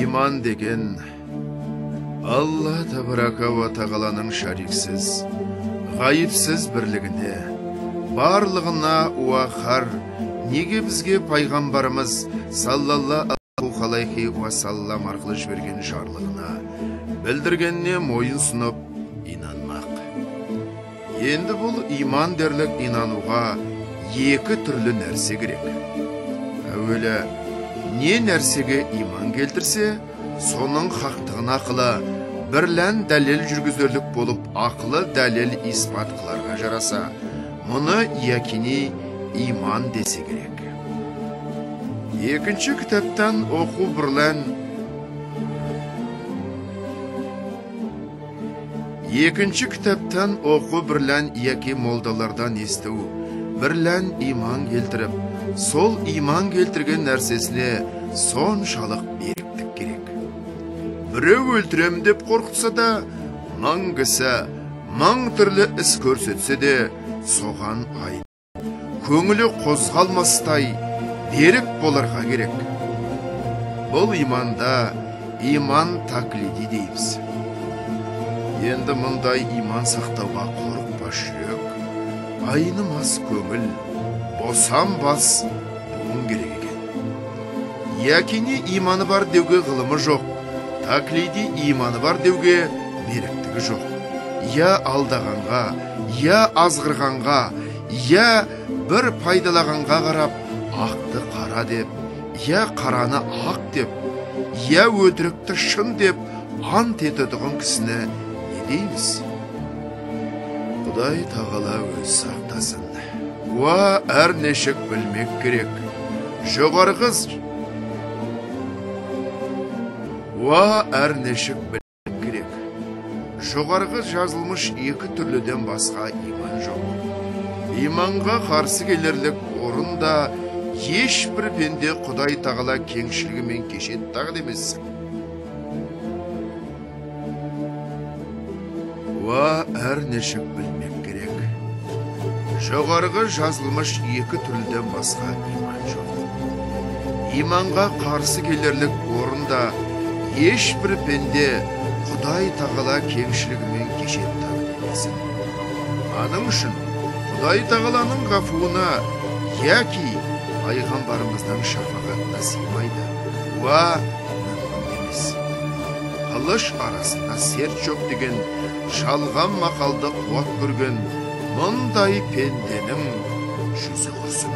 Иман деген Алла табарака уа тағаланың шариксіз, ғайыпсыз бірлігіне, барлығына уақар, неге бізге пайғамбарымыз саллаллаху алейхи уассалам арқылы жіберген жарлығына, білдіргеніне мойын сұнып инанмақ. Енді бұл иман дерлік инануға екі түрлі нәрсе керек. Әуелі не нәрсеге иман келтірсе, соның хақтығын ақылы бірлән дәлел жүргізерлік болып ақылы дәлел испат қыларға жараса, мұны якини иман десе керек. Екінші кітаптан оқу бірлән Екінші кітаптан оқу бірлән яки молдалардан есту, бірлән иман келтіріп, сол иман келтірген нәрсесіне соншалық беріктік керек. Біреу өлтірем деп қорқытса да, мың кісі, мың түрлі іс көрсетсе де, соған ай. Көңілі қозғалмастай берік боларға керек. Бұл иманда иман таклиди дейміз. Енді мұндай иман сақтауға қорықпас жүрек, айнымас көңіл, босанбас буын керек екен. Якини иманы бар деуге ғылымы жоқ, таклиди иманы бар деуге беріктігі жоқ. Я алдағанға, я азғырғанға, я бір пайдалағанға қарап, ақты қара деп, я қараны ақ деп, я өтірікті шын деп ант ететұғын кісіні не дейміз? Құдай тағала өз сақтасын. Уа әр нешік білмек керек. Уа әр нешік білмек керек. Жоғарғы жазылмыш екі түрліден басқа иман жоқ. Иманға қарсы келерлік орында ешбір пенде Құдай тағала кеңшілігімен кешеді тағы демесің. Уа әр нешік білмек керек. Жоғарғы жазылмыш екі түрліден басқа иман жоқ. Иманға қарсы келерлік орында ешбір пенде Құдай тағала кеңшілігімен кешеді тағы демесін. Аның үшін Құдай тағаланың ғафуына яки пайғамбарымыздың шафағатына сыймайды. Уа мүмкін емес. Қылыш арасында серт жоқ деген жалған мақалды қуат көрген мұндай пенденің жүзі құрсын.